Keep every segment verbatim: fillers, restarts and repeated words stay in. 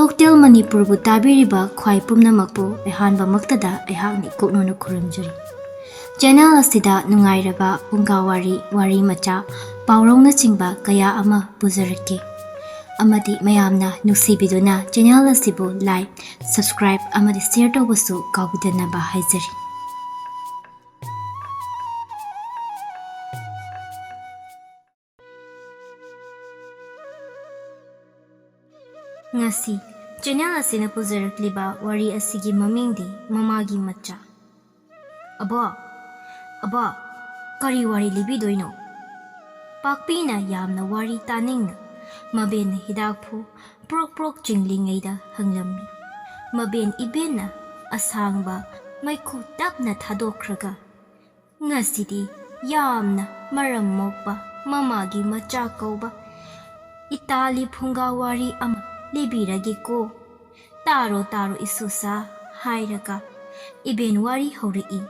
Cocktail ꯃꯅꯤꯄꯨꯔꯕꯨ ꯇꯥꯕꯤꯔꯤꯕ ꯈ꯭ꯋꯥꯏ ꯄꯨꯝꯅꯃꯛꯄꯨ ꯑꯍꯥꯟꯕꯃꯛꯇꯗ ꯑꯩꯍꯥꯛꯅ ꯏꯀꯣꯛꯅꯧꯅ ꯈꯨꯔꯨꯝꯖꯔꯤ꯫ ꯆꯦꯅꯦꯜ ꯑꯁꯤꯗ ꯅꯨꯡꯉꯥꯏꯔꯕ ꯐꯨꯡꯒꯥ ꯋꯥꯔꯤ, ꯋꯥꯔꯤ ꯃꯆꯥ, ꯄꯥꯎꯔꯧꯅꯆꯤꯡꯕ ꯀꯌꯥ ꯑꯃ ꯄꯨꯖꯔꯛꯀꯦ꯫ ꯑꯃꯗꯤ ꯃꯌꯥꯝꯅ ꯅꯨꯡꯁꯤꯕꯤꯗꯨꯅ ꯆꯦꯅꯦꯜ ꯑꯁꯤꯕꯨ like, subscribe ꯑꯃꯗꯤ share ꯇꯧꯕꯁꯨ ꯀꯥꯎꯕꯤꯗꯅꯕ ꯍꯥꯏꯖꯔꯤ꯫ ꯉꯁꯤ ꯆꯦꯅꯦꯜ ꯑꯁꯤꯅ ꯄꯨꯖꯔꯛꯂꯤꯕ ꯋꯥꯔꯤ ꯑꯁꯤꯒꯤ ꯃꯃꯤꯡꯗꯤ ꯃꯃꯥꯒꯤ ꯃꯆꯥ꯫ ꯑꯕꯣ, ꯑꯕꯣ, ꯀꯔꯤ ꯋꯥꯔꯤ ꯂꯤꯕꯤꯗꯣꯏꯅꯣ? ꯄꯥꯛꯄꯤꯅ ꯌꯥꯝꯅ ꯋꯥꯔꯤ ꯇꯥꯅꯤꯡꯅ ꯃꯕꯦꯟꯅ ꯍꯤꯗꯥꯛꯐꯨ ꯄ꯭ꯔꯣꯛ ꯄ꯭ꯔꯣꯛ ꯆꯤꯡꯂꯤꯉꯩꯗ ꯍꯪꯂꯝꯃꯤ꯫ ꯃꯕꯦꯟ ꯏꯕꯦꯟꯅ ꯑꯁꯥꯡꯕ ꯃꯩꯈꯨ ꯇꯞꯅ ꯊꯥꯗꯣꯛꯈ꯭ꯔꯒ, "ꯉꯁꯤꯗꯤ ꯌꯥꯝꯅ ꯃꯔꯝ ꯃꯣꯛꯄ ꯃꯃꯥꯒꯤ ꯃꯆꯥ ꯀꯧꯕ ꯏꯇꯥꯂꯤ ꯐꯨꯡꯒꯥ ꯋꯥꯔꯤ ꯑꯃ ꯂꯤꯕꯤꯔꯒꯦꯀꯣ꯫ ꯇꯥꯔꯣ, ꯇꯥꯔꯣ, ꯏꯁꯨꯁꯥ," ꯍꯥꯏꯔꯒ ꯏꯕꯦꯟ ꯋꯥꯔꯤ ꯍꯧꯔꯛꯏ꯫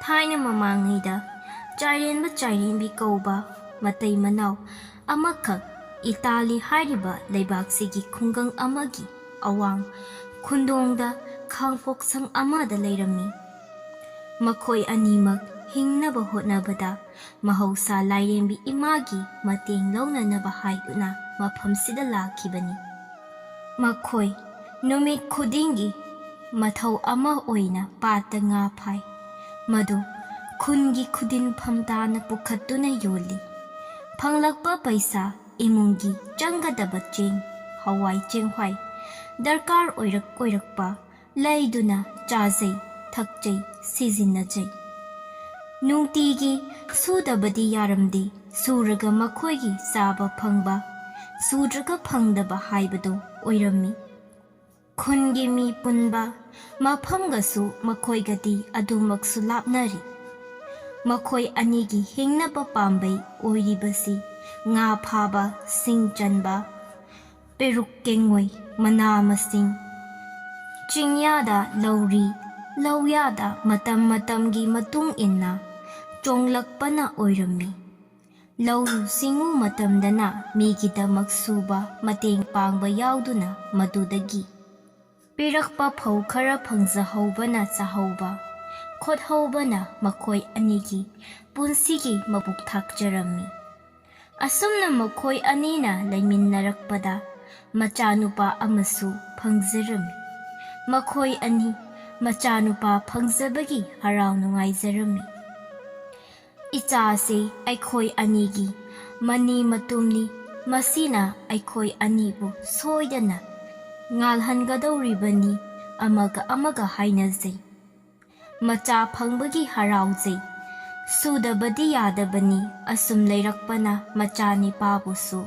ꯊꯥꯏꯅ ꯃꯃꯥꯡꯉꯩꯗ ꯆꯥꯏꯔꯦꯟꯕ ꯆꯥꯏꯔꯦꯟꯕꯤ ꯀꯧꯕ ꯃꯇꯩ ꯃꯅꯥꯎ ꯑꯃꯈꯛ ꯏꯇꯥꯂꯤ ꯍꯥꯏꯔꯤꯕ ꯂꯩꯕꯥꯛꯁꯤꯒꯤ ꯈꯨꯡꯒꯪ ꯑꯃꯒꯤ ꯑꯋꯥꯡ ꯈꯨꯟꯗꯣꯡꯗ ꯈꯥꯡꯄꯣꯛꯁꯪ ꯑꯃꯗ ꯂꯩꯔꯝꯃꯤ꯫ ꯃꯈꯣꯏ ꯑꯅꯤꯃꯛ ꯍꯤꯡꯅꯕ ꯍꯣꯠꯅꯕꯗ ꯃꯍꯧꯁꯥ ꯂꯥꯏꯔꯦꯝꯕꯤ ꯏꯃꯥꯒꯤ ꯃꯇꯦꯡ ꯂꯧꯅꯅꯕ ꯍꯥꯏꯗꯨꯅ ꯃꯐꯝꯁꯤꯗ ꯂꯥꯛꯈꯤꯕꯅꯤ꯫ ꯃꯈꯣꯏ ꯅꯨꯃꯤꯠ ꯈꯨꯗꯤꯡꯒꯤ ꯃꯊꯧ ꯑꯃ ꯑꯣꯏꯅ ꯄꯥꯠꯇ ꯉꯥ ꯐꯥꯏ꯫ ꯃꯗꯨ ꯈꯨꯟꯒꯤ ꯈꯨꯗꯤꯟꯐꯝ ꯇꯥꯅ ꯄꯨꯈꯠꯇꯨꯅ ꯌꯣꯜꯂꯤ꯫ ꯐꯪꯂꯛꯄ ꯄꯩꯁꯥ ꯏꯃꯨꯡꯒꯤ ꯆꯪꯒꯗꯕ ꯆꯦꯡ, ꯍꯋꯥꯏ ꯆꯦꯡꯋꯥꯏ, ꯗꯔꯀꯥꯔ ꯑꯣꯏꯔꯛ ꯑꯣꯏꯔꯛꯄ ꯂꯩꯗꯨꯅ ꯆꯥꯖꯩ, ꯊꯛꯆꯩ, ꯁꯤꯖꯤꯟꯅꯖꯩ꯫ ꯅꯨꯡꯇꯤꯒꯤ ꯁꯨꯗꯕꯗꯤ ꯌꯥꯔꯝꯗꯦ꯫ ꯁꯨꯔꯒ ꯃꯈꯣꯏꯒꯤ ꯆꯥꯕ ꯐꯪꯕ, ꯁꯨꯗ꯭ꯔꯒ ꯐꯪꯗꯕ ꯍꯥꯏꯕꯗꯨ ꯑꯣꯏꯔꯝꯃꯤ꯫ ꯈꯨꯟꯒꯤ ꯃꯤ ꯄꯨꯟꯕ ꯃꯐꯝꯒꯁꯨ ꯃꯈꯣꯏꯒꯗꯤ ꯑꯗꯨꯃꯛꯁꯨ ꯂꯥꯞꯅꯔꯤ꯫ ꯃꯈꯣꯏ ꯑꯅꯤꯒꯤ ꯍꯤꯡꯅꯕ ꯄꯥꯝꯕꯩ ꯑꯣꯏꯔꯤꯕꯁꯤ ꯉꯥ ꯐꯥꯕ, ꯁꯤꯡ ꯆꯟꯕ, ꯄꯦꯔꯨꯛ ꯀꯦꯡꯉꯣꯏ, ꯃꯅꯥ ꯃꯁꯤꯡ, ꯆꯤꯡꯌꯥꯗ ꯂꯧꯔꯤ, ꯂꯧꯌꯥꯗ ꯃꯇꯝ ꯃꯇꯝꯒꯤ ꯃꯇꯨꯡ ꯏꯟꯅ ꯆꯣꯡꯂꯛꯄꯅ ꯑꯣꯏꯔꯝꯃꯤ꯫ ꯂꯧꯎ ꯁꯤꯡꯎ ꯃꯇꯝꯗꯅ ꯃꯤꯒꯤꯗꯃꯛ ꯁꯨꯕ ꯃꯇꯦꯡ ꯄꯥꯡꯕ ꯌꯥꯎꯗꯨꯅ ꯃꯗꯨꯗꯒꯤ ꯄꯤꯔꯛꯄ ꯐꯧ ꯈꯔ ꯐꯪꯖꯍꯧꯕꯅ ꯆꯥꯍꯧꯕ, ꯈꯣꯠꯍꯧꯕꯅ ꯃꯈꯣꯏ ꯑꯅꯤꯒꯤ ꯄꯨꯟꯁꯤꯒꯤ ꯃꯕꯨꯛ ꯊꯥꯛꯆꯔꯝꯃꯤ꯫ ꯑꯁꯨꯝꯅ ꯃꯈꯣꯏ ꯑꯅꯤꯅ ꯂꯩꯃꯤꯟꯅꯔꯛꯄꯗ ꯃꯆꯥꯅꯨꯄꯥ ꯑꯃꯁꯨ ꯐꯪꯖꯔꯝꯃꯤ꯫ ꯃꯈꯣꯏ ꯑꯅꯤ ꯃꯆꯥꯅꯨꯄꯥ ꯐꯪꯖꯕꯒꯤ ꯍꯔꯥꯎ ꯅꯨꯡꯉꯥꯏꯖꯔꯝꯃꯤ꯫ "ꯏꯆꯥꯁꯤ ꯑꯩꯈꯣꯏ ꯑꯅꯤꯒꯤ ꯃꯅꯤ ꯃꯇꯨꯝꯅꯤ, ꯃꯁꯤꯅ ꯑꯩꯈꯣꯏ ꯑꯅꯤꯕꯨ ꯁꯣꯏꯗꯅ ꯉꯥꯜꯍꯟꯒꯗꯧꯔꯤꯕꯅꯤ, ꯑꯃꯒ ꯑꯃꯒ ꯍꯥꯏꯅꯖꯩ꯫ ꯃꯆꯥ ꯐꯪꯕꯒꯤ ꯍꯔꯥꯎꯖꯩ꯫ ꯁꯨꯗꯕꯗꯤ ꯌꯥꯗꯕꯅꯤ, ꯑꯁꯨꯝ ꯂꯩꯔꯛꯄꯅ ꯃꯆꯥ ꯅꯤꯄꯥꯕꯨꯁꯨ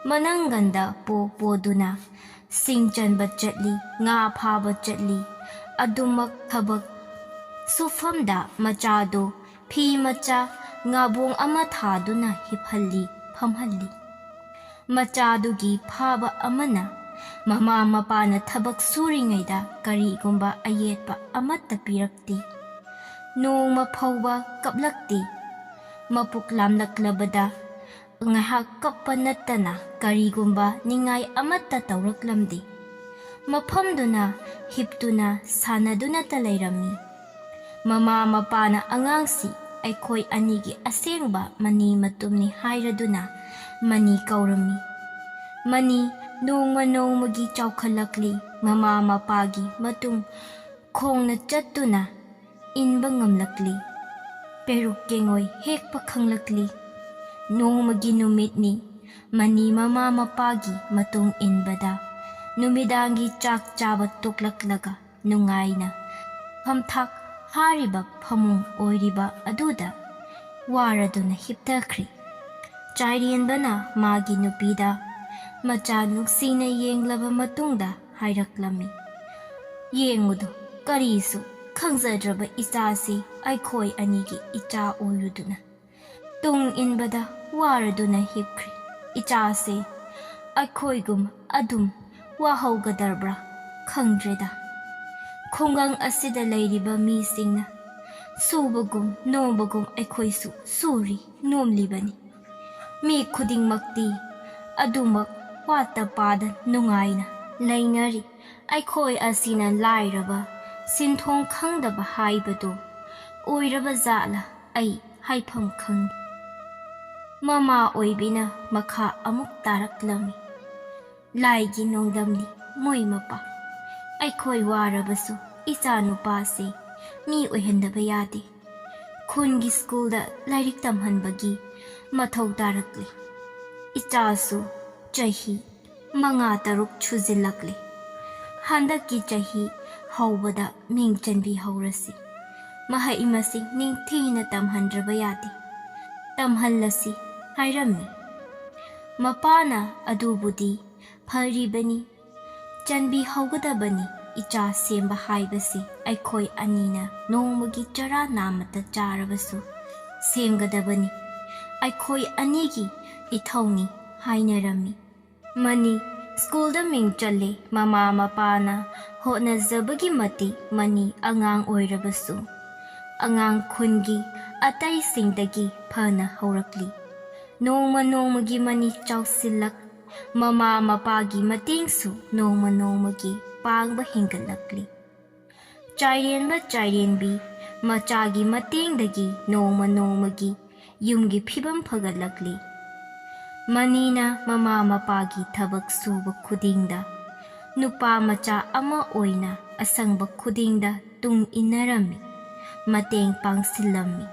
ꯃꯅꯪꯒꯟꯗ ꯄꯣ ꯄꯣꯗꯨꯅ ꯁꯤꯡ ꯆꯟꯕ ꯆꯠꯂꯤ, ꯉꯥ ꯐꯥꯕ ꯆꯠꯂꯤ꯫ ꯑꯗꯨꯃꯛ ꯊꯕꯛ ꯁꯨꯐꯝꯗ ꯃꯆꯥꯗꯨ ꯐꯤ ꯃꯆꯥ ꯉꯥꯕꯣꯡ ꯑꯃ ꯊꯥꯗꯨꯅ ꯍꯤꯞꯍꯜꯂꯤ, ꯐꯝꯍꯜꯂꯤ꯫ ꯃꯆꯥꯗꯨꯒꯤ ꯐꯥꯕ ꯑꯃꯅ ꯃꯃꯥ ꯃꯄꯥꯅ ꯊꯕꯛ ꯁꯨꯔꯤꯉꯩꯗ ꯀꯔꯤꯒꯨꯝꯕ ꯑꯌꯦꯠꯄ ꯑꯃꯠꯇ ꯄꯤꯔꯛꯇꯦ꯫ ꯅꯣꯡꯃ ꯐꯥꯎꯕ ꯀꯞꯂꯛꯇꯦ꯫ ꯃꯄꯨꯛ ꯂꯥꯝꯂꯛꯂꯕꯗ ꯉꯥꯏꯍꯥꯛ ꯀꯞꯄ ꯅꯠꯇꯅ ꯀꯔꯤꯒꯨꯝꯕ ꯅꯤꯡꯉꯥꯏ ꯑꯃꯠꯇ ꯇꯧꯔꯛꯂꯝꯗꯦ꯫ ꯃꯐꯝꯗꯨꯅ ꯍꯤꯞꯇꯨꯅ ꯁꯥꯟꯅꯗꯨꯅꯇ ꯂꯩꯔꯝꯃꯤ꯫ ꯃꯃꯥ ꯃꯄꯥꯅ ꯑꯉꯥꯡꯁꯤ ꯑꯩꯈꯣꯏ ꯑꯅꯤꯒꯤ ꯑꯁꯦꯡꯕ ꯃꯅꯤ ꯃꯇꯨꯝꯅꯤ ꯍꯥꯏꯔꯗꯨꯅ ꯃꯅꯤ ꯀꯧꯔꯝꯃꯤ꯫ ꯃꯅꯤ ꯅꯣꯡꯃ ꯅꯣꯡꯃꯒꯤ ꯆꯥꯎꯈꯠꯂꯛꯂꯤ꯫ ꯃꯃꯥ ꯃꯄꯥꯒꯤ ꯃꯇꯨꯡ ꯈꯣꯡꯅ ꯆꯠꯇꯨꯅ ꯏꯟꯕ ꯉꯝꯂꯛꯂꯤ꯫ ꯄꯦꯔꯨꯛ ꯀꯦꯡꯉꯣꯏ ꯍꯦꯛꯄ ꯈꯪꯂꯛꯂꯤ꯫ ꯅꯣꯡꯃꯒꯤ ꯅꯨꯃꯤꯠꯅꯤ꯫ ꯃꯅꯤ ꯃꯃꯥ ꯃꯄꯥꯒꯤ ꯃꯇꯨꯡ ꯏꯟꯕꯗ ꯅꯨꯃꯤꯗꯥꯡꯒꯤ ꯆꯥꯛ ꯆꯥꯕ ꯇꯣꯛꯂꯛꯂꯒ ꯅꯨꯡꯉꯥꯏꯅ ꯐꯝꯊꯥꯛ ꯍꯥꯔꯤꯕ ꯐꯃꯨꯡ ꯑꯣꯏꯔꯤꯕ ꯑꯗꯨꯗ ꯋꯥꯔꯗꯨꯅ ꯍꯤꯞꯊꯈ꯭ꯔꯤ꯫ ꯆꯥꯏꯔꯦꯟꯕꯅ ꯃꯥꯒꯤ ꯅꯨꯄꯤꯗ ꯃꯆꯥ ꯅꯨꯡꯁꯤꯅ ꯌꯦꯡꯂꯕ ꯃꯇꯨꯡꯗ ꯍꯥꯏꯔꯛꯂꯝꯃꯤ, "ꯌꯦꯡꯉꯨꯗꯣ, ꯀꯔꯤꯁꯨ ꯈꯪꯖꯗ꯭ꯔꯕ ꯏꯆꯥꯁꯤ ꯑꯩꯈꯣꯏ ꯑꯅꯤꯒꯤ ꯏꯆꯥ ꯑꯣꯏꯔꯨꯗꯨꯅ ꯇꯨꯡ ꯏꯟꯕꯗ ꯋꯥꯔꯗꯨꯅ ꯍꯤꯞꯈ꯭ꯔꯦ꯫ ꯏꯆꯥꯁꯦ ꯑꯩꯈꯣꯏꯒꯨꯝ ꯑꯗꯨꯝ ꯋꯥꯍꯧꯒꯗꯕ꯭ꯔꯥ ꯈꯪꯗ꯭ꯔꯦꯗ꯫ ꯈꯨꯡꯒꯪ ꯑꯁꯤꯗ ꯂꯩꯔꯤꯕ ꯃꯤꯁꯤꯡꯅ ꯁꯨꯕꯒꯨꯝ ꯅꯣꯝꯕꯒꯨꯝ ꯑꯩꯈꯣꯏꯁꯨ ꯁꯨꯔꯤ ꯅꯣꯝꯂꯤꯕꯅꯤ꯫ ꯃꯤ ꯈꯨꯗꯤꯡꯃꯛꯇꯤ ꯑꯗꯨꯃꯛ ꯋꯥꯠꯇ ꯄꯥꯗ ꯅꯨꯡꯉꯥꯏꯅ ꯂꯩꯅꯔꯤ꯫ ꯑꯩꯈꯣꯏ ꯑꯁꯤꯅ ꯂꯥꯏꯔꯕ, ꯁꯤꯟꯊꯣꯡ ꯈꯪꯗꯕ ꯍꯥꯏꯕꯗꯨ ꯑꯣꯏꯔꯕ ꯖꯥꯠꯂ? ꯑꯩ ꯍꯥꯏꯐꯝ ꯈꯪꯗꯦ꯫ ꯃꯃꯥ ꯑꯣꯏꯕꯤꯅ ꯃꯈꯥ ꯑꯃꯨꯛ ꯇꯥꯔꯛꯂꯝꯃꯤ꯫ ꯂꯥꯏꯒꯤ ꯅꯣꯡꯗꯝꯅꯤ ꯃꯣꯏ ꯃꯄꯥ꯫ ꯑꯩꯈꯣꯏ ꯋꯥꯔꯕꯁꯨ ꯏꯆꯥ ꯅꯨꯄꯥꯁꯦ ꯃꯤ ꯑꯣꯏꯍꯟꯗꯕ ꯌꯥꯗꯦ꯫ ꯈꯨꯟꯒꯤ ꯁ꯭ꯀꯨꯜꯗ ꯂꯥꯏꯔꯤꯛ ꯇꯝꯍꯟꯕꯒꯤ ꯃꯊꯧ ꯇꯥꯔꯛꯂꯤ꯫ ꯏꯆꯥꯁꯨ ꯆꯍꯤ ꯃꯉꯥ ꯇꯔꯨꯛ ꯁꯨꯖꯤꯜꯂꯛꯂꯤ꯫ ꯍꯟꯗꯛꯀꯤ ꯆꯍꯤ ꯍꯧꯕꯗ ꯃꯤꯡ ꯆꯟꯕꯤꯍꯧꯔꯁꯤ꯫ ꯃꯍꯩ ꯃꯁꯤꯡ ꯅꯤꯡꯊꯤꯅ ꯇꯝꯍꯟꯗ꯭ꯔꯕ ꯌꯥꯗꯦ꯫ ꯇꯝꯍꯜꯂꯁꯤ ꯍꯥꯏꯔꯝꯃꯤ꯫ ꯃꯄꯥꯅ ꯑꯗꯨꯕꯨꯗꯤ ꯐꯔꯤꯕꯅꯤ, ꯆꯟꯕꯤꯍꯧꯒꯗꯕꯅꯤ꯫ ꯏꯆꯥ ꯁꯦꯝꯕ ꯍꯥꯏꯕꯁꯤ ꯑꯩꯈꯣꯏ ꯑꯅꯤꯅ ꯅꯣꯡꯃꯒꯤ ꯆꯔꯥ ꯅꯥꯝꯃꯇ ꯆꯥꯔꯕꯁꯨ ꯁꯦꯝꯒꯗꯕꯅꯤ꯫ ꯑꯩꯈꯣꯏ ꯑꯅꯤꯒꯤ ꯏꯊꯧꯅꯤ ꯍꯥꯏꯅꯔꯝꯃꯤ꯫ ꯃꯅꯤ ꯁ꯭ꯀꯨꯜꯗ ꯃꯤꯡ ꯆꯜꯂꯦ꯫ ꯃꯃꯥ ꯃꯄꯥꯅ ꯍꯣꯠꯅꯖꯕꯒꯤ ꯃꯇꯤꯛ ꯃꯅꯤ ꯑꯉꯥꯡ ꯑꯣꯏꯔꯕꯁꯨ ꯑꯉꯥꯡ ꯈꯨꯟꯒꯤ ꯑꯇꯩꯁꯤꯡꯗꯒꯤ ꯐꯅ ꯍꯧꯔꯛꯂꯤ꯫ ꯅꯣꯡꯃ ꯅꯣꯡꯃꯒꯤ ꯃꯅꯤ ꯆꯥꯎꯁꯤꯜꯂꯛ, ꯃꯃꯥ ꯃꯄꯥꯒꯤ ꯃꯇꯦꯡꯁꯨ ꯅꯣꯡꯃ ꯅꯣꯡꯃꯒꯤ ꯄꯥꯡꯕ ꯍꯦꯟꯒꯠꯂꯛꯂꯤ꯫ ꯆꯥꯏꯔꯦꯟꯕ ꯆꯥꯏꯔꯦꯟꯕꯤ ꯃꯆꯥꯒꯤ ꯃꯇꯦꯡꯗꯒꯤ ꯅꯣꯡꯃ ꯅꯣꯡꯃꯒꯤ ꯌꯨꯝꯒꯤ ꯐꯤꯕꯝ ꯐꯒꯠꯂꯛꯂꯤ꯫ ꯃꯅꯤꯅ ꯃꯃꯥ ꯃꯄꯥꯒꯤ ꯊꯕꯛ ꯁꯨꯕ ꯈꯨꯗꯤꯡꯗ, ꯅꯨꯄꯥ ꯃꯆꯥ ꯑꯃ ꯑꯣꯏꯅ ꯑꯁꯪꯕ ꯈꯨꯗꯤꯡꯗ ꯇꯨꯡ ꯏꯟꯅꯔꯝꯃꯤ, ꯃꯇꯦꯡ ꯄꯥꯡꯁꯤꯜꯂꯝꯃꯤ꯫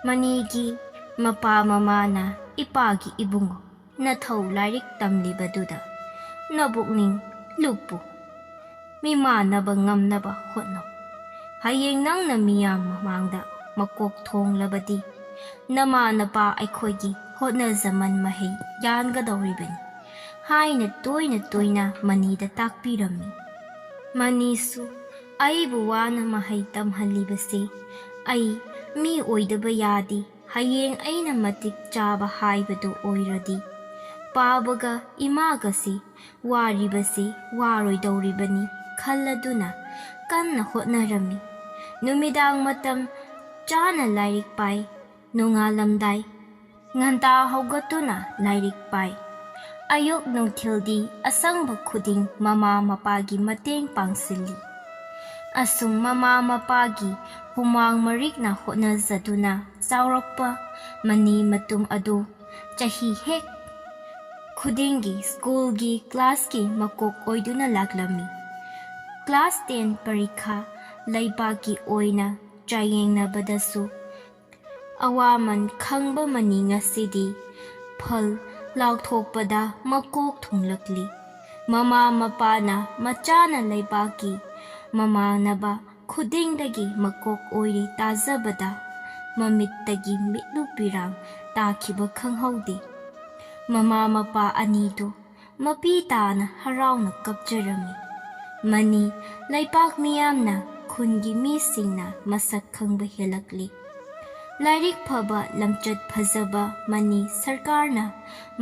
ꯃꯅꯤꯒꯤ ꯃꯄꯥ ꯃꯃꯥꯅ ꯏꯄꯥꯒꯤ ꯏꯕꯨꯡꯉꯣ ꯅꯊꯧ ꯂꯥꯏꯔꯤꯛ ꯇꯝꯂꯤꯕꯗꯨꯗ ꯅꯕꯨꯛꯅꯤꯡ ꯂꯨꯞꯄꯨ꯫ ꯃꯤꯃꯥꯟꯅꯕ ꯉꯝꯅꯕ ꯍꯣꯠꯅꯧ꯫ ꯍꯌꯦꯡ ꯅꯪꯅ ꯃꯤꯌꯥꯝ ꯃꯃꯥꯡꯗ ꯃꯀꯣꯛ ꯊꯣꯡꯂꯕꯗꯤ ꯅꯃꯥ ꯅꯄꯥ ꯑꯩꯈꯣꯏꯒꯤ ꯍꯣꯠꯅꯖꯃꯟ ꯃꯍꯩ ꯌꯥꯟꯒꯗꯧꯔꯤꯕꯅꯤ ꯍꯥꯏꯅ ꯇꯣꯏꯅ ꯇꯣꯏꯅ ꯃꯅꯤꯗ ꯇꯥꯛꯄꯤꯔꯝꯃꯤ꯫ ꯃꯅꯤꯁꯨ ꯑꯩꯕꯨ ꯋꯥꯅ ꯃꯍꯩ ꯇꯝꯍꯜꯂꯤꯕꯁꯦ ꯑꯩ ꯃꯤ ꯑꯣꯏꯗꯕ ꯌꯥꯗꯦ꯫ ꯍꯌꯦꯡ ꯑꯩꯅ ꯃꯇꯤꯛ ꯆꯥꯕ ꯍꯥꯏꯕꯗꯨ ꯑꯣꯏꯔꯗꯤ ꯄꯥꯕꯒ ꯏꯃꯥꯒꯁꯤ ꯋꯥꯔꯤꯕꯁꯤ ꯋꯥꯔꯣꯏꯗꯧꯔꯤꯕꯅꯤ ꯈꯜꯂꯗꯨꯅ ꯀꯟꯅ ꯍꯣꯠꯅꯔꯝꯃꯤ꯫ ꯅꯨꯃꯤꯗꯥꯡ ꯃꯇꯝ ꯆꯥꯅ ꯂꯥꯏꯔꯤꯛ ꯄꯥꯏ꯫ ꯅꯣꯡꯉꯥꯜꯂꯝꯗꯥꯏ ꯉꯟꯇꯥ ꯍꯧꯒꯠꯇꯨꯅ ꯂꯥꯏꯔꯤꯛ ꯄꯥꯏ꯫ ꯑꯌꯨꯛ ꯅꯨꯡꯊꯤꯜꯗꯤ ꯑꯁꯪꯕ ꯈꯨꯗꯤꯡ ꯃꯃꯥ ꯃꯄꯥꯒꯤ ꯃꯇꯦꯡ ꯄꯥꯡꯁꯤꯜꯂꯤ꯫ ꯑꯁꯨꯝ ꯃꯃꯥ ꯃꯄꯥꯒꯤ ꯍꯨꯃꯥꯡ ꯃꯔꯤꯛꯅ ꯍꯣꯠꯅꯖꯗꯨꯅ ꯆꯥꯎꯔꯛꯄ ꯃꯅꯤ ꯃꯇꯨꯝ ꯑꯗꯨ ꯆꯍꯤ ꯍꯦꯛ ꯈꯨꯗꯤꯡꯒꯤ ꯁ꯭ꯀꯨꯜꯒꯤ ꯀ꯭ꯂꯥꯁꯀꯤ ꯃꯀꯣꯛ ꯑꯣꯏꯗꯨꯅ ꯂꯥꯛꯂꯝꯃꯤ꯫ ꯀ꯭ꯂꯥꯁ ꯇꯦꯟ ꯄꯔꯤꯈꯥ ꯂꯩꯕꯥꯛꯀꯤ ꯑꯣꯏꯅ ꯆꯥꯌꯦꯡꯅꯕꯗꯁꯨ ꯑꯋꯥꯃꯟ ꯈꯪꯕ ꯃꯅꯤ ꯉꯁꯤꯗꯤ ꯐꯜ ꯂꯥꯎꯊꯣꯛꯄꯗ ꯃꯀꯣꯛ ꯊꯣꯡꯂꯛꯂꯤ꯫ ꯃꯃꯥ ꯃꯄꯥꯅ ꯃꯆꯥꯅ ꯂꯩꯕꯥꯛꯀꯤ ꯃꯃꯥꯟꯅꯕ ꯈꯨꯗꯤꯡꯗꯒꯤ ꯃꯀꯣꯛ ꯑꯣꯏꯔꯤ ꯇꯥꯖꯕꯗ ꯃꯃꯤꯠꯇꯒꯤ ꯃꯤꯠꯂꯨ ꯄꯤꯔꯥꯡ ꯇꯥꯈꯤꯕ ꯈꯪꯍꯧꯗꯦ꯫ ꯃꯃꯥ ꯃꯄꯥ ꯑꯅꯤꯗꯨ ꯃꯄꯤ ꯇꯥꯅ ꯍꯔꯥꯎꯅ ꯀꯞꯆꯔꯝꯃꯤ꯫ ꯃꯅꯤ ꯂꯩꯄꯥꯛ ꯃꯤꯌꯥꯝꯅ, ꯈꯨꯟꯒꯤ ꯃꯤꯁꯤꯡꯅ ꯃꯁꯛ ꯈꯪꯕ ꯍꯦꯜꯂꯛꯂꯤ꯫ ꯂꯥꯏꯔꯤꯛ ꯐꯕ, ꯂꯝꯆꯠ ꯐꯖꯕ ꯃꯅꯤ ꯁꯔꯀꯥꯔꯅ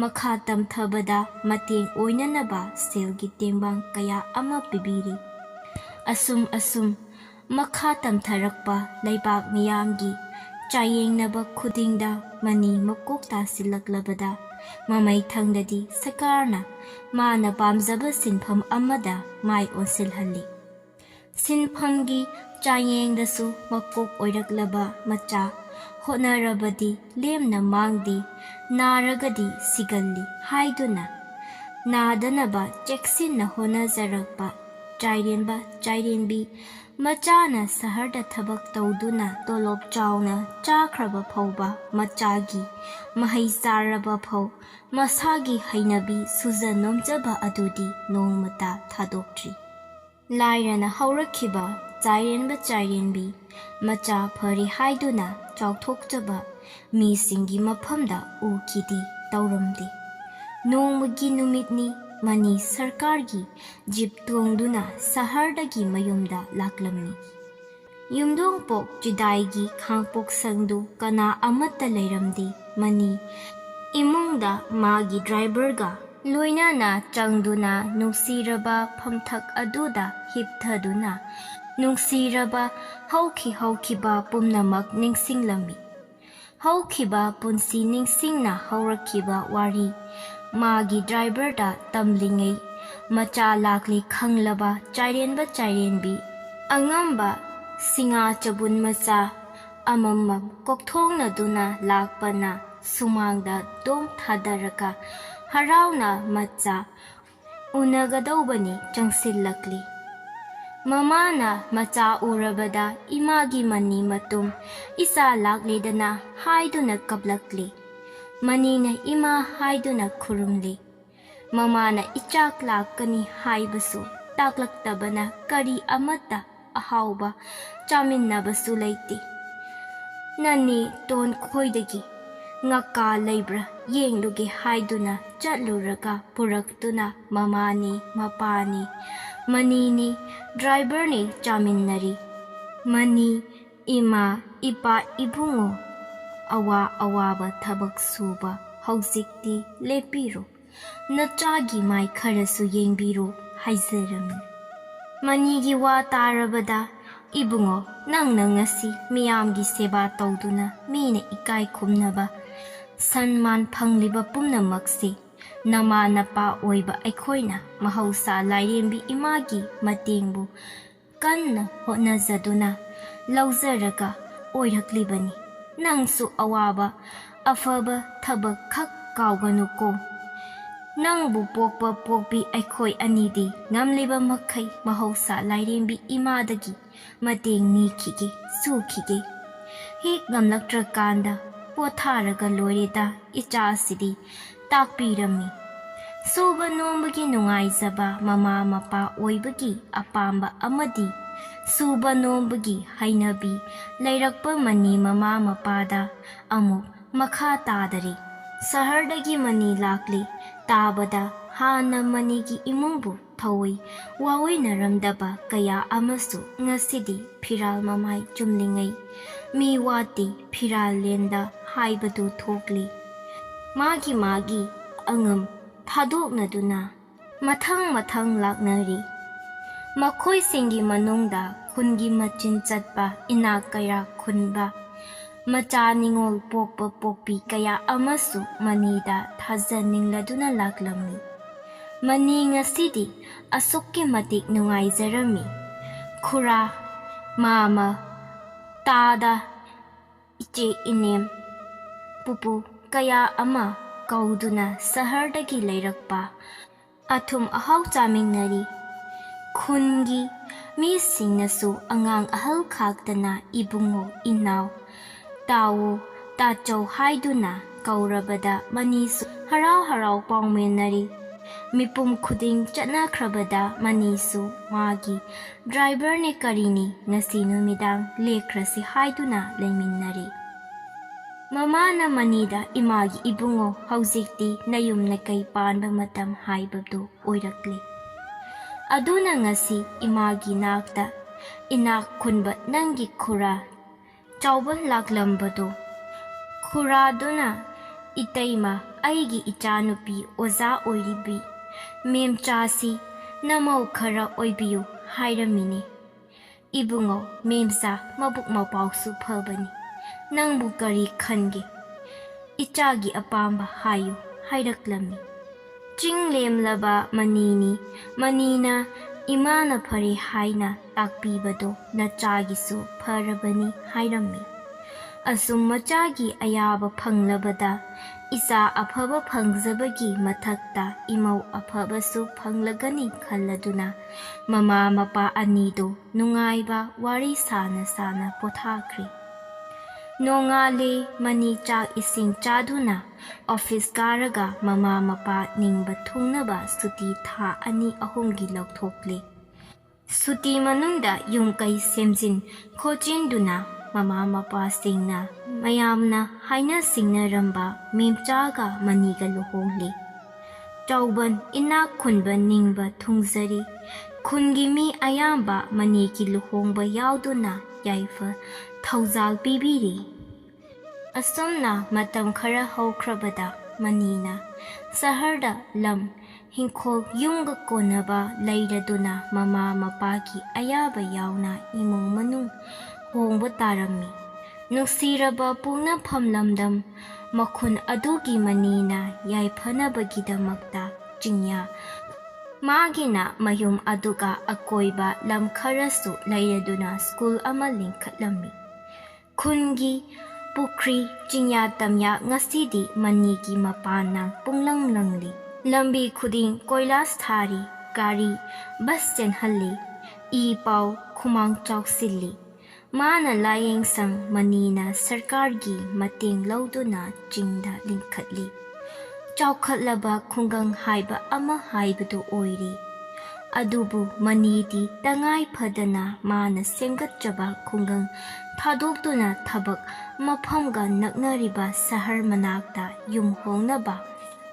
ꯃꯈꯥ ꯇꯝꯊꯕꯗ ꯃꯇꯦꯡ ꯑꯣꯏꯅꯅꯕ ꯁꯦꯜꯒꯤ ꯇꯦꯡꯕꯥꯡ ꯀꯌꯥ ꯑꯃ ꯄꯤꯕꯤꯔꯤ꯫ ꯑꯁꯨꯝ ꯑꯁꯨꯝ ꯃꯈꯥ ꯇꯝꯊꯔꯛꯄ ꯂꯩꯕꯥꯛ ꯃꯤꯌꯥꯝꯒꯤ ꯆꯥꯌꯦꯡꯅꯕ ꯈꯨꯗꯤꯡꯗ ꯃꯅꯤ ꯃꯀꯣꯛ ꯇꯥꯁꯤꯜꯂꯛꯂꯕꯗ ꯃꯃꯩꯊꯪꯗꯗꯤ ꯁꯔꯀꯥꯔꯅ ꯃꯥꯅ ꯄꯥꯝꯖꯕ ꯁꯤꯟꯐꯝ ꯑꯃꯗ ꯃꯥꯏ ꯑꯣꯟꯁꯤꯜꯍꯜꯂꯤ꯫ ꯁꯤꯟꯐꯝꯒꯤ ꯆꯥꯡꯌꯦꯡꯗꯁꯨ ꯃꯀꯣꯛ ꯑꯣꯏꯔꯛꯂꯕ ꯃꯆꯥ ꯍꯣꯠꯅꯔꯕꯗꯤ ꯂꯦꯝꯅ ꯃꯥꯡꯗꯦ, ꯅꯥꯔꯒꯗꯤ ꯁꯤꯒꯜꯂꯤ ꯍꯥꯏꯗꯨꯅ ꯅꯥꯗꯅꯕ ꯆꯦꯛꯁꯤꯟꯅ ꯍꯣꯠꯅꯖꯔꯛꯄ ꯆꯥꯏꯔꯦꯟꯕ ꯆꯥꯏꯔꯦꯟꯕꯤ ꯃꯆꯥꯅ ꯁꯍꯔꯗ ꯊꯕꯛ ꯇꯧꯗꯨꯅ ꯇꯣꯂꯣꯞ ꯆꯥꯎꯅ ꯆꯥꯈ꯭ꯔꯕ ꯐꯥꯎꯕ ꯃꯆꯥꯒꯤ ꯃꯍꯩ ꯆꯥꯔꯕ ꯐꯥꯎ ꯃꯁꯥꯒꯤ ꯍꯩꯅꯕꯤ ꯁꯨꯖ ꯅꯣꯝꯖꯕ ꯑꯗꯨꯗꯤ ꯅꯣꯡꯃꯇ ꯊꯥꯗꯣꯛꯇ꯭ꯔꯤ꯫ ꯂꯥꯏꯔꯅ ꯍꯧꯔꯛꯈꯤꯕ ꯆꯥꯏꯔꯦꯟꯕ ꯆꯥꯏꯔꯦꯟꯕꯤ ꯃꯆꯥ ꯐꯔꯦ ꯍꯥꯏꯗꯨꯅ ꯆꯥꯎꯊꯣꯛꯆꯕ ꯃꯤꯁꯤꯡꯒꯤ ꯃꯐꯝꯗ ꯎꯈꯤꯗꯦ, ꯇꯧꯔꯝꯗꯦ꯫ ꯅꯣꯡꯃꯒꯤ ꯅꯨꯃꯤꯠꯅꯤ, ꯃꯅꯤ ꯁꯔꯀꯥꯔꯒꯤ ꯖꯤꯞ ꯇꯣꯡꯗꯨꯅ ꯁꯍꯔꯗꯒꯤ ꯃꯌꯨꯝꯗ ꯂꯥꯛꯂꯝꯃꯤ꯫ ꯌꯨꯝꯗꯣꯡꯄꯣꯛ ꯆꯤꯗꯥꯏꯒꯤ ꯈꯥꯡꯄꯣꯛꯁꯪꯗꯨ ꯀꯅꯥ ꯑꯃꯠꯇ ꯂꯩꯔꯝꯗꯦ꯫ ꯃꯅꯤ ꯏꯃꯨꯡꯗ ꯃꯥꯒꯤ ꯗ꯭ꯔꯥꯏꯚꯔꯒ ꯂꯣꯏꯅꯅ ꯆꯪꯗꯨꯅ ꯅꯨꯡꯁꯤꯔꯕ ꯐꯝꯊꯛ ꯑꯗꯨꯗ ꯍꯤꯞꯊꯗꯨꯅ ꯅꯨꯡꯁꯤꯔꯕ ꯍꯧꯈꯤ ꯍꯧꯈꯤꯕ ꯄꯨꯝꯅꯃꯛ ꯅꯤꯡꯁꯤꯡꯂꯝꯃꯤ꯫ ꯍꯧꯈꯤꯕ ꯄꯨꯟꯁꯤ ꯅꯤꯡꯁꯤꯡꯅ ꯍꯧꯔꯛꯈꯤꯕ ꯋꯥꯔꯤ꯫ ꯃꯥꯒꯤ ꯗ꯭ꯔꯥꯏꯚꯔꯗ ꯇꯝꯂꯤꯉꯩ ꯃꯆꯥ ꯂꯥꯛꯂꯤ ꯈꯪꯂꯕ ꯆꯥꯏꯔꯦꯟꯕ ꯆꯥꯏꯔꯦꯟꯕꯤ꯫ ꯑꯉꯝꯕ ꯁꯤꯡꯉꯥ ꯆꯕꯨꯟ ꯃꯆꯥ ꯑꯃꯃꯝ ꯀꯣꯛꯊꯣꯡꯅꯗꯨꯅ ꯂꯥꯛꯄꯅ ꯁꯨꯃꯥꯡꯗ ꯗꯣꯝ ꯊꯥꯗꯔꯒ ꯍꯔꯥꯎꯅ ꯃꯆꯥ ꯎꯅꯒꯗꯧꯕꯅꯤ ꯆꯪꯁꯤꯜꯂꯛꯂꯤ꯫ ꯃꯃꯥꯅ ꯃꯆꯥ ꯎꯔꯕꯗ ꯏꯃꯥꯒꯤ ꯃꯅꯤ ꯃꯇꯨꯝ ꯏꯆꯥ ꯂꯥꯛꯂꯦꯗꯅ ꯍꯥꯏꯗꯨꯅ ꯀꯞꯂꯛꯂꯤ꯫ ꯃꯅꯤꯅ ꯏꯃꯥ ꯍꯥꯏꯗꯨꯅ ꯈꯨꯔꯨꯝꯂꯤ꯫ ꯃꯃꯥꯅ ꯏꯆꯥ ꯂꯥꯛꯀꯅꯤ ꯍꯥꯏꯕꯁꯨ ꯇꯥꯛꯂꯛꯇꯕꯅ ꯀꯔꯤ ꯑꯃꯠꯇ ꯑꯍꯥꯎꯕ ꯆꯥꯃꯤꯟꯅꯕꯁꯨ ꯂꯩꯇꯦ꯫ ꯅꯅꯤ ꯇꯣꯟ ꯈꯣꯏꯗꯒꯤ ꯉꯀꯥ ꯂꯩꯕ꯭ꯔꯥ ꯌꯦꯡꯂꯨꯒꯦ ꯍꯥꯏꯗꯨꯅ ꯆꯠꯂꯨꯔꯒ ꯄꯨꯔꯛꯇꯨꯅ ꯃꯃꯥꯅꯤ, ꯃꯄꯥꯅꯤ, ꯃꯅꯤꯅꯤ, ꯗ꯭ꯔꯥꯏꯚꯔꯅꯤ ꯆꯥꯃꯤꯟꯅꯔꯤ꯫ ꯃꯅꯤ, ꯏꯃꯥ, ꯏꯄꯥ, ꯏꯕꯨꯡꯉꯣ, ꯑꯋꯥ ꯑꯋꯥꯕ ꯊꯕꯛ ꯁꯨꯕ ꯍꯧꯖꯤꯛꯇꯤ ꯂꯦꯞꯄꯤꯔꯣ꯫ ꯅꯆꯥꯒꯤ ꯃꯥꯏ ꯈꯔꯁꯨ ꯌꯦꯡꯕꯤꯔꯣ ꯍꯥꯏꯖꯔꯝꯃꯤ꯫ ꯃꯅꯤꯒꯤ ꯋꯥ ꯇꯥꯔꯕꯗ, "ꯏꯕꯨꯡꯉꯣ, ꯅꯪꯅ ꯉꯁꯤ ꯃꯤꯌꯥꯝꯒꯤ ꯁꯦꯕꯥ ꯇꯧꯗꯨꯅ ꯃꯤꯅ ꯏꯀꯥꯏ ꯈꯨꯝꯅꯕ ꯁꯟꯃꯥꯟ ꯐꯪꯂꯤꯕ ꯄꯨꯝꯅꯃꯛꯁꯤ ꯅꯃꯥ ꯅꯄꯥ ꯑꯣꯏꯕ ꯑꯩꯈꯣꯏꯅ ꯃꯍꯧꯁꯥ ꯂꯥꯏꯔꯦꯝꯕꯤ ꯏꯃꯥꯒꯤ ꯃꯇꯦꯡꯕꯨ ꯀꯟꯅ ꯍꯣꯠꯅꯖꯗꯨꯅ ꯂꯧꯖꯔꯒ ꯑꯣꯏꯔꯛꯂꯤꯕꯅꯤ꯫ ꯅꯪꯁꯨ ꯑꯋꯥꯕ ꯑꯐꯕ ꯊꯕꯛ ꯈꯛ ꯀꯥꯎꯒꯅꯨꯀꯣ꯫ ꯅꯪꯕꯨ ꯄꯣꯛꯄ ꯄꯣꯛꯄꯤ ꯑꯩꯈꯣꯏ ꯑꯅꯤꯗꯤ ꯉꯝꯂꯤꯕ ꯃꯈꯩ ꯃꯍꯧꯁꯥ ꯂꯥꯏꯔꯦꯝꯕꯤ ꯏꯃꯥꯗꯒꯤ ꯃꯇꯦꯡ ꯅꯤꯈꯤꯒꯦ, ꯁꯨꯈꯤꯒꯦ꯫ ꯍꯦꯛ ꯉꯝꯂꯛꯇ꯭ꯔꯀꯥꯟꯗ ꯄꯣꯊꯥꯔꯒ ꯂꯣꯏꯔꯦꯗ ꯏꯆꯥꯁꯤꯗꯤ" ꯇꯥꯛꯄꯤꯔꯝꯃꯤ꯫ ꯁꯨꯕ ꯅꯣꯝꯕꯒꯤ ꯅꯨꯡꯉꯥꯏꯖꯕ ꯃꯃꯥ ꯃꯄꯥ ꯑꯣꯏꯕꯒꯤ ꯑꯄꯥꯝꯕ ꯑꯃꯗꯤ ꯁꯨꯕ ꯅꯣꯝꯕꯒꯤ ꯍꯩꯅꯕꯤ ꯂꯩꯔꯛꯄ ꯃꯅꯤ ꯃꯃꯥ ꯃꯄꯥꯗ ꯑꯃꯨꯛ ꯃꯈꯥ ꯇꯥꯗꯔꯤ꯫ ꯁꯍꯔꯗꯒꯤ ꯃꯅꯤ ꯂꯥꯛꯂꯤ ꯇꯥꯕꯗ ꯍꯥꯟꯅ ꯃꯅꯤꯒꯤ ꯏꯃꯨꯡꯕꯨ ꯊꯧꯏ ꯋꯥꯑꯣꯏꯅꯔꯝꯗꯕ ꯀꯌꯥ ꯑꯃꯁꯨ ꯉꯁꯤꯗꯤ ꯐꯤꯔꯥꯜ ꯃꯃꯥꯏ ꯆꯨꯝꯂꯤꯉꯩ ꯃꯤ ꯋꯥꯠꯇꯦ ꯐꯤꯔꯥꯜꯂꯦꯟꯗ ꯍꯥꯏꯕꯗꯨ ꯊꯣꯛꯂꯤ꯫ ꯃꯥꯒꯤ ꯃꯥꯒꯤ ꯑꯉꯝ ꯊꯥꯗꯣꯛꯅꯗꯨꯅ ꯃꯊꯪ ꯃꯊꯪ ꯂꯥꯛꯅꯔꯤ꯫ ꯃꯈꯣꯏꯁꯤꯡꯒꯤ ꯃꯅꯨꯡꯗ ꯈꯨꯟꯒꯤ ꯃꯆꯤꯟ ꯆꯠꯄ ꯏꯅꯥꯛ ꯀꯩꯔꯥꯛ ꯈꯨꯟꯕ ꯃꯆꯥ ꯅꯤꯉꯣꯜ ꯄꯣꯛꯄ ꯄꯣꯛꯄꯤ ꯀꯌꯥ ꯑꯃꯁꯨ ꯃꯅꯤꯗ ꯊꯥꯖꯅꯤꯡꯂꯗꯨꯅ ꯂꯥꯛꯂꯝꯃꯤ꯫ ꯃꯅꯤ ꯉꯁꯤꯗꯤ ꯑꯁꯨꯛꯀꯤ ꯃꯇꯤꯛ ꯅꯨꯡꯉꯥꯏꯖꯔꯝꯃꯤ꯫ ꯈꯨꯔꯥ, ꯃꯥꯃ, ꯇꯥꯗ, ꯏꯆꯦ ꯏꯅꯦꯝ, ꯄꯨꯄꯨ ꯀꯌꯥ ꯑꯃ ꯀꯧꯗꯨꯅ ꯁꯍꯔꯗꯒꯤ ꯂꯩꯔꯛꯄ ꯑꯊꯨꯝ ꯑꯍꯥꯎ ꯆꯥꯃꯤꯟꯅꯔꯤ꯫ ꯈꯨꯟꯒꯤ ꯃꯤꯁꯤꯡꯅꯁꯨ ꯑꯉꯥꯡ ꯑꯍꯜ ꯈꯥꯛꯇꯅ ꯏꯕꯨꯡꯉꯣ, ꯏꯅꯥꯎ, ꯇꯥꯎ, ꯇꯥꯆꯧ ꯍꯥꯏꯗꯨꯅ ꯀꯧꯔꯕꯗ ꯃꯅꯤꯁꯨ ꯍꯔꯥꯎ ꯍꯔꯥꯎ ꯄꯥꯎꯃꯤꯟꯅꯔꯤ꯫ ꯃꯤꯄꯨꯝ ꯈꯨꯗꯤꯡ ꯆꯠꯅꯈ꯭ꯔꯕꯗ ꯃꯅꯤꯁꯨ ꯃꯥꯒꯤ ꯗ꯭ꯔꯥꯏꯚꯔꯅꯦ ꯀꯔꯤꯅꯦ ꯉꯁꯤ ꯅꯨꯃꯤꯗꯥꯡ ꯂꯦꯛꯈ꯭ꯔꯁꯤ ꯍꯥꯏꯗꯨꯅ ꯂꯩꯃꯤꯟꯅꯔꯤ꯫ ꯃꯃꯥꯅ ꯃꯅꯤꯗ, "ꯏꯃꯥꯒꯤ ꯏꯕꯨꯡꯉꯣ, ꯍꯧꯖꯤꯛꯇꯤ ꯅꯌꯨꯝ ꯅꯀꯩ ꯄꯥꯟꯕ ꯃꯇꯝ ꯍꯥꯏꯕꯗꯨ ꯑꯣꯏꯔꯛꯂꯦ꯫ ꯑꯗꯨꯅ ꯉꯁꯤ ꯏꯃꯥꯒꯤ ꯅꯥꯛꯇ ꯏꯅꯥꯛ ꯈꯨꯟꯕ ꯅꯪꯒꯤ ꯈꯨꯔꯥ ꯆꯥꯎꯕ ꯂꯥꯛꯂꯝꯕꯗꯣ, ꯈꯨꯔꯥꯗꯨꯅ ꯏꯇꯩꯃ, ꯑꯩꯒꯤ ꯏꯆꯥꯅꯨꯄꯤ ꯑꯣꯖꯥ ꯑꯣꯏꯔꯤꯕꯤ ꯃꯦꯝꯆꯥꯁꯤ ꯅꯃꯧ ꯈꯔ ꯑꯣꯏꯕꯤꯌꯨ ꯍꯥꯏꯔꯝꯃꯤꯅꯦ꯫ ꯏꯕꯨꯡꯉꯣ, ꯃꯦꯝꯆꯥ ꯃꯕꯨꯛ ꯃꯄꯥꯎꯁꯨ ꯐꯕꯅꯤ꯫ ꯅꯪꯕꯨ ꯀꯔꯤ ꯈꯟꯒꯦ? ꯏꯆꯥꯒꯤ ꯑꯄꯥꯝꯕ ꯍꯥꯏꯌꯨ" ꯍꯥꯏꯔꯛꯂꯝꯃꯤ꯫ ꯆꯤꯡ ꯂꯦꯝꯂꯕ ꯃꯅꯤꯅꯤ꯫ ꯃꯅꯤꯅ ꯏꯃꯥꯅ ꯐꯔꯦ ꯍꯥꯏꯅ ꯇꯥꯛꯄꯤꯕꯗꯣ ꯅꯆꯥꯒꯤꯁꯨ ꯐꯔꯕꯅꯤ ꯍꯥꯏꯔꯝꯃꯤ꯫ ꯑꯁꯨꯝ ꯃꯆꯥꯒꯤ ꯑꯌꯥꯕ ꯐꯪꯂꯕꯗ ꯏꯆꯥ ꯑꯐꯕ ꯐꯪꯖꯕꯒꯤ ꯃꯊꯛꯇ ꯏꯃꯧ ꯑꯐꯕꯁꯨ ꯐꯪꯂꯒꯅꯤ ꯈꯜꯂꯗꯨꯅ ꯃꯃꯥ ꯃꯄꯥ ꯑꯅꯤꯗꯣ ꯅꯨꯡꯉꯥꯏꯕ ꯋꯥꯔꯤ ꯁꯥꯅ ꯁꯥꯅ ꯄꯣꯊꯥꯈ꯭ꯔꯦ꯫ ꯅꯣꯡꯉꯥꯜꯂꯦ꯫ ꯃꯅꯤ ꯆꯥꯛ ꯏꯁꯤꯡ ꯆꯥꯗꯨꯅ ꯑꯣꯐꯤꯁ ꯀꯥꯔꯒ ꯃꯃꯥ ꯃꯄꯥ ꯅꯤꯡꯕ ꯊꯨꯡꯅꯕ ꯁꯨꯇꯤ ꯊꯥ ꯑꯅꯤ ꯑꯍꯨꯝꯒꯤ ꯂꯧꯊꯣꯛꯂꯦ꯫ ꯁꯨꯇꯤ ꯃꯅꯨꯡꯗ ꯌꯨꯝ ꯀꯩ ꯁꯦꯝꯖꯤꯟ ꯈꯣꯠꯆꯤꯟꯗꯨꯅ ꯃꯃꯥ ꯃꯄꯥꯁꯤꯡꯅ ꯃꯌꯥꯝꯅ ꯍꯥꯏꯅ ꯁꯤꯡꯅꯔꯝꯕ ꯃꯦꯝꯆꯥꯒ ꯃꯅꯤꯒ ꯂꯨꯍꯣꯡꯂꯦ꯫ ꯆꯥꯎꯕꯟ ꯏꯅꯥꯛ ꯈꯨꯟꯕ ꯅꯤꯡꯕ ꯊꯨꯡꯖꯔꯤ꯫ ꯈꯨꯟꯒꯤ ꯃꯤ ꯑꯌꯥꯝꯕ ꯃꯅꯤꯒꯤ ꯂꯨꯍꯣꯡꯕ ꯌꯥꯎꯗꯨꯅ ꯌꯥꯏꯐ ꯊꯧꯖꯥꯜ ꯄꯤꯕꯤꯔꯤ꯫ ꯑꯁꯨꯝꯅ ꯃꯇꯝ ꯈꯔ ꯍꯧꯈ꯭ꯔꯕꯗ ꯃꯅꯤꯅ ꯁꯍꯔꯗ ꯂꯝ, ꯍꯤꯡꯈꯣꯜ, ꯌꯨꯝꯒ ꯀꯣꯟꯅꯕ ꯂꯩꯔꯗꯨꯅ ꯃꯃꯥ ꯃꯄꯥꯒꯤ ꯑꯌꯥꯕ ꯌꯥꯎꯅ ꯏꯃꯨꯡ ꯃꯅꯨꯡ ꯍꯣꯡꯕ ꯇꯥꯔꯝꯃꯤ꯫ ꯅꯨꯡꯁꯤꯔꯕ ꯄꯣꯛꯅꯐꯝ ꯂꯝꯗꯝ, ꯃꯈꯨꯟ ꯑꯗꯨꯒꯤ ꯃꯅꯤꯅ ꯌꯥꯏꯐꯅꯕꯒꯤꯗꯃꯛꯇ ꯆꯤꯡꯌꯥ꯫ ꯃꯥꯒꯤꯅ ꯃꯌꯨꯝ ꯑꯗꯨꯒ ꯑꯀꯣꯏꯕ ꯂꯝ ꯈꯔꯁꯨ ꯂꯩꯔꯗꯨꯅ ꯁ꯭ꯀꯨꯜ ꯑꯃ ꯂꯤꯡꯈꯠꯂꯝꯃꯤ꯫ ꯈꯨꯟꯒꯤ ꯄꯨꯈ꯭ꯔꯤ, ꯆꯤꯡꯌꯥ ꯇꯝꯌꯥ ꯉꯁꯤꯗꯤ ꯃꯅꯤꯒꯤ ꯃꯄꯥꯟꯅ ꯄꯨꯡꯂꯪ ꯂꯪꯂꯤ꯫ ꯂꯝꯕꯤ ꯈꯨꯗꯤꯡ ꯀꯣꯏꯂꯥꯁ ꯊꯥꯔꯤ, ꯒꯥꯔꯤ, ꯕꯁ ꯆꯦꯟꯍꯜꯂꯤ꯫ ꯏ ꯄꯥꯎ ꯈꯨꯃꯥꯡ ꯆꯥꯎꯁꯤꯜꯂꯤ꯫ ꯃꯥꯅ ꯂꯥꯏꯌꯦꯡꯁꯪ ꯃꯅꯤꯅ ꯁꯔꯀꯥꯔꯒꯤ ꯃꯇꯦꯡ ꯂꯧꯗꯨꯅ ꯆꯤꯡꯗ ꯂꯤꯡꯈꯠꯂꯤ꯫ ꯆꯥꯎꯈꯠꯂꯕ ꯈꯨꯡꯒꯪ ꯍꯥꯏꯕ ꯑꯃ ꯍꯥꯏꯕꯗꯨ ꯑꯣꯏꯔꯦ꯫ ꯑꯗꯨꯕꯨ ꯃꯅꯤꯗꯤ ꯇꯉꯥꯏ ꯐꯗꯅ ꯃꯥꯅ ꯁꯦꯝꯒꯠꯆꯕ ꯈꯨꯡꯒꯪ ꯊꯥꯗꯣꯛꯇꯨꯅ ꯊꯕꯛ ꯃꯐꯝꯒ ꯅꯛꯅꯔꯤꯕ ꯁꯍꯔ ꯃꯅꯥꯛꯇ ꯌꯨꯝ ꯍꯣꯡꯅꯕ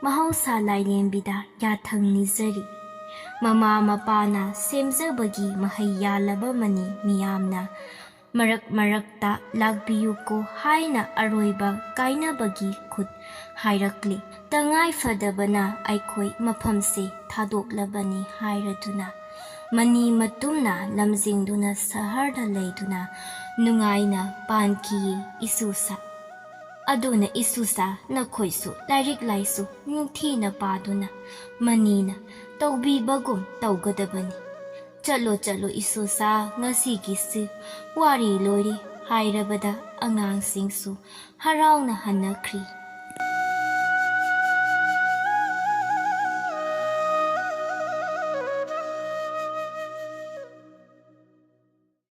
ꯃꯍꯧꯁꯥ ꯂꯥꯏꯔꯦꯝꯕꯤꯗ ꯌꯥꯊꯪ ꯅꯤꯖꯔꯤ꯫ ꯃꯃꯥ ꯃꯄꯥꯅ ꯁꯦꯝꯖꯕꯒꯤ ꯃꯍꯩ ꯌꯥꯜꯂꯕ ꯃꯅꯤ ꯃꯤꯌꯥꯝꯅ ꯃꯔꯛ ꯃꯔꯛꯇ "ꯂꯥꯛꯄꯤꯌꯨꯀꯣ" ꯍꯥꯏꯅ ꯑꯔꯣꯏꯕ ꯀꯥꯏꯅꯕꯒꯤ ꯈꯨꯠ ꯍꯥꯏꯔꯛꯂꯤ꯫ ꯇꯉꯥꯏ ꯐꯗꯕꯅ ꯑꯩꯈꯣꯏ ꯃꯐꯝꯁꯦ ꯊꯥꯗꯣꯛꯂꯕꯅꯤ ꯍꯥꯏꯔꯗꯨꯅ ꯃꯅꯤ ꯃꯇꯨꯝꯅ ꯂꯝꯖꯤꯡꯗꯨꯅ ꯁꯍꯔꯗ ꯂꯩꯗꯨꯅ ꯅꯨꯡꯉꯥꯏꯅ ꯄꯥꯟꯈꯤꯌꯦ ꯏꯁꯨꯁꯥ꯫ ꯑꯗꯨꯅ ꯏꯁꯨꯁꯥ, ꯅꯈꯣꯏꯁꯨ ꯂꯥꯏꯔꯤꯛ ꯂꯥꯏꯁꯨ ꯅꯤꯡꯊꯤꯅ ꯄꯥꯗꯨꯅ ꯃꯅꯤꯅ ꯇꯧꯕꯤꯕꯒꯨꯝ ꯇꯧꯒꯗꯕꯅꯤ꯫ "ꯆꯠꯂꯣ, ꯆꯠꯂꯣ ꯏꯁꯨꯁꯥ, ꯉꯁꯤꯒꯤꯁꯤ ꯋꯥꯔꯤ ꯂꯣꯏꯔꯦ" ꯍꯥꯏꯔꯕꯗ ꯑꯉꯥꯡꯁꯤꯡꯁꯨ ꯍꯔꯥꯎꯅ ꯍꯟꯅꯈ꯭ꯔꯤ꯫